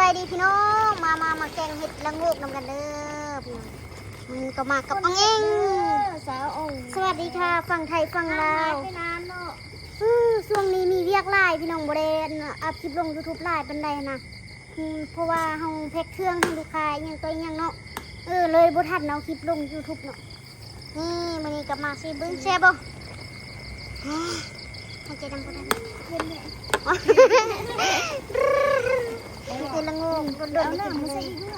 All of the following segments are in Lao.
ສະບາຍດີພີ່ນ້ອງ ມາ ມາ ມາແກງເຫັດລະໂງກນຳກັນເດີພີ່ນ້ອງ. ມື້ນີ້ກໍມາກັບນ້ອງເອງ ສາວອອງ. ສະຫວັດດີຄ່ະ ຝັ່ງໄທຝັ່ງລາວ. ຫາຍໄປນານເນາະ. ອື ຊ່ວງນີ້ມີວຽກຫຼາຍພີ່ນ້ອງ ບໍ່ໄດ້ອັບຄລິບລົງຢູທູບຫຼາຍປານໃດນະ. ອື ເພາະວ່າເຮົາແພັກເຄື່ອງໃຫ້ລູກຄ້າອີ່ຫຍັງຕໍ່ອີ່ຫຍັງເນາະ. ເອີ ເລີຍບໍ່ທັນເອົາຄລິບລົງຢູທູບເນາະ. ນີ້ ມື້ນີ້ກໍມາຊິເບິ່ງແຊບບໍ່? ຫາຍໃຈນຳບໍ່ໄດ້. ເຫັນແລ້ວ ເປັນລະໂງກ ເອົານ້ຳມາໃສ່ອີກເດີ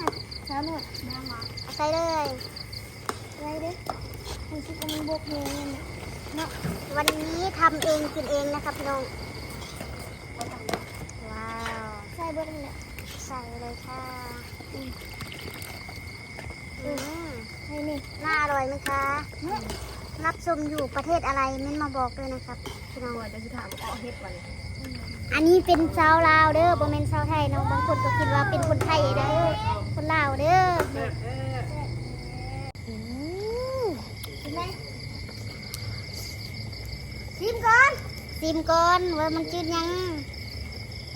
ສາວນ້ອຍ. ເອົາໃສ່ເລີຍ. ໄວ້ເດີ ຮູ້ສຶກວ່າມັນບົກແຮງເນາະ. ວັນນີ້ທຳເອງກິນເອງນະຄັບພີ່ນ້ອງ. ວ້າວ ໃສ່ເບິດນັ້ນແຫຼະ ໃສ່ເລີຍຄ່ະ. ອືມ ອືມ ໃສ່ນີ້ ໜ້າອະລ່ອຍໄໝຄະ? ຫຶ ຮັບຊົມຢູ່ປະເທດອະໄລ ເມັ້ນມາບອກດ້ວຍນະຄັບພີ່ນ້ອງ. ວ່າຈະຊິຖາມວ່າເຮັດຫວານີ້. ອັນນີ້ເປັນຊາວລາວເດີ ບໍ່ແມ່ນຊາວໄທເນາະ. ບາງຄົນກໍຄິດວ່າເປັນຄົນໄທເດີ ຄົນລາວເດີ. ອືມ ຊິມກ່ອນ ຊິມກ່ອນວ່າມັນຈືດຍັງ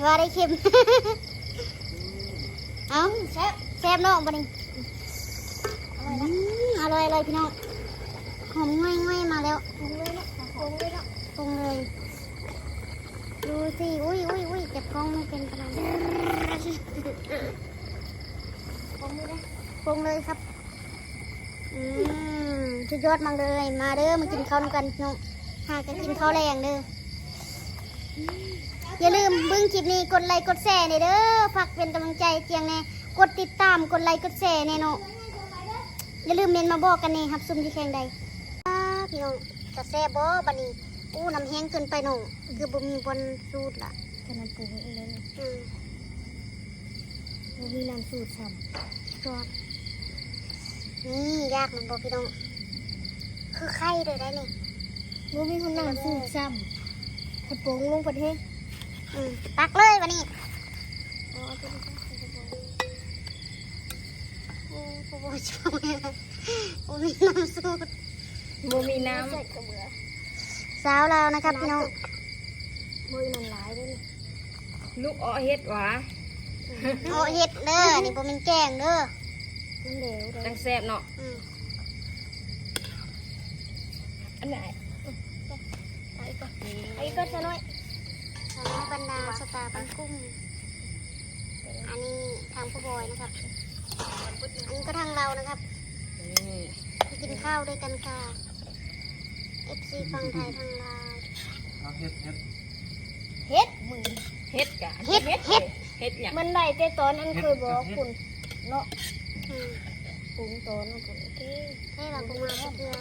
ວ່າໄດ້ເຄັມ. ເອົ້າ ແຊບ ແຊບເນາະບັດນີ້. ອືມ ອະລ່ອຍໆ ພີ່ນ້ອງ ຫອມງວຍໆ ມາແລ້ວ. ປຸງເລີຍເນາະ ປຸງເລີຍເນາະ ປຸງເລີຍ. ດູຊິ ອຸ້ຍໆໆ ຈັບກ້ອງບໍ່ເປັນປານໃດ. ປົງເລີຍເດີ ປົງເລີຍຄັບ. ອືມ ສຸດຍອດມາກເລີຍ. ມາເດີ ມາກິນເຂົ້ານຳກັນເນາະ. ຫາກໍກິນເຂົ້າແລງເດີ. ຢ່າລືມເບິ່ງຄລິບນີ້ ກົດໄລກົດແຊແດ່ເດີ ຝາກເປັນກຳລັງໃຈຈຽງແດ່ ກົດຕິດຕາມ ກົດໄລກົດແຊແດ່ເນາະ. ຢ່າລືມເມັ້ນມາບອກກັນແດ່ ຮັບຊົມຢູ່ແຂວງໃດ. ອ້າ ພີ່ນ້ອງ ຈະແຊບບໍ່ບັດນີ້? ອູ້ ນ້ຳແຮງເກີນໄປເນາະ ຄືບໍ່ມີບ່ອນສູດລະ. ຈະນ້ຳປຸງອີກແລ້ວນີ້. ອືມ ບໍ່ມີນ້ຳສູດຊ້ຳ. ຈອດ ນີ້ ຢາກແມ່ນບໍ່ພີ່ນ້ອງ? ຄືໄຂ່ເລີຍໄດ໋ນີ້ ບໍ່ມີຄົນນ້ຳສູດຊ້ຳ. ກະໂປງລົງປະເທດ. ອືມ ຕັກເລີຍບັດນີ້. ໂອ້ ບໍ່ ບໍ່ ບໍ່ ບໍ່ມີນ້ຳສູດ ບໍ່ມີນ້ຳ. ສາວລາວນະຄັບພີ່ນ້ອງ. ບໍ່ ອີ່ນັ້ນຫຼາຍເດ້ນີ້. ລູກເອາະເຫັດຫວາ? ເອາະເຫັດເດີ ນີ້ບໍ່ແມ່ນແກງເດີ. ມັນແຫຼວເດ້ ຈັ່ງແຊບເນາະ. ອືມ ອັນໃດ? ເອົາອີກກ່ອນ ເອົາອີກກ່ອນຊະນ້ອຍ. ອັນນີ້ບັນດາສະຕາບ້ານກຸ້ງ. ອັນນີ້ທາງພໍ່ບອຍນະຄັບ ອັນນີ້ກໍທາງລາວນະຄັບ. ນີ້ ກິນເຂົ້າດ້ວຍກັນຄ່ະ ເອັຟຊີຝັ່ງໄທທາງລາວ. ເອົາເຫັດ ເຫັດ ເຫັດ ມຶງ ເຫັດກະ ເຫັດ ເຫັດ ເຫັດ ເຫັດຫຍັງ? ມັນໄດ້ແຕ່ຕອນອັນຂ້ອຍບອກພຸ້ນເນາະ. ອືມ ປຸງຕອນນັ້ນພຸ້ນ. ໂອເຄ ແທ້ລະ ບໍ່ມາຈັກເທື່ອ.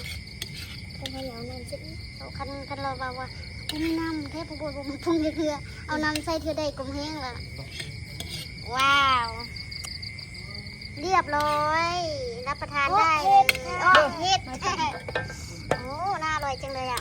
ຄັນໃຫ້ເອົານ້ຳໃສ່ອີກ ເອົາ ຄັນ ຄັນລາວເວົ້າວ່າບໍ່ມີນ້ຳແທ້ ຜູ້ບ່າວບໍ່ມາປຸງຈັກເທື່ອ ເອົານ້ຳໃສ່ເທື່ອໃດກໍແຫ້ງລະ. ວ້າວ ລຽບຮ້ອຍ ຮັບປະທານໄດ້ເລີຍ. ໂອ້ ເຫັດ ໂອ້ ໜ້າອະລ່ອຍຈັງເລີຍອະ.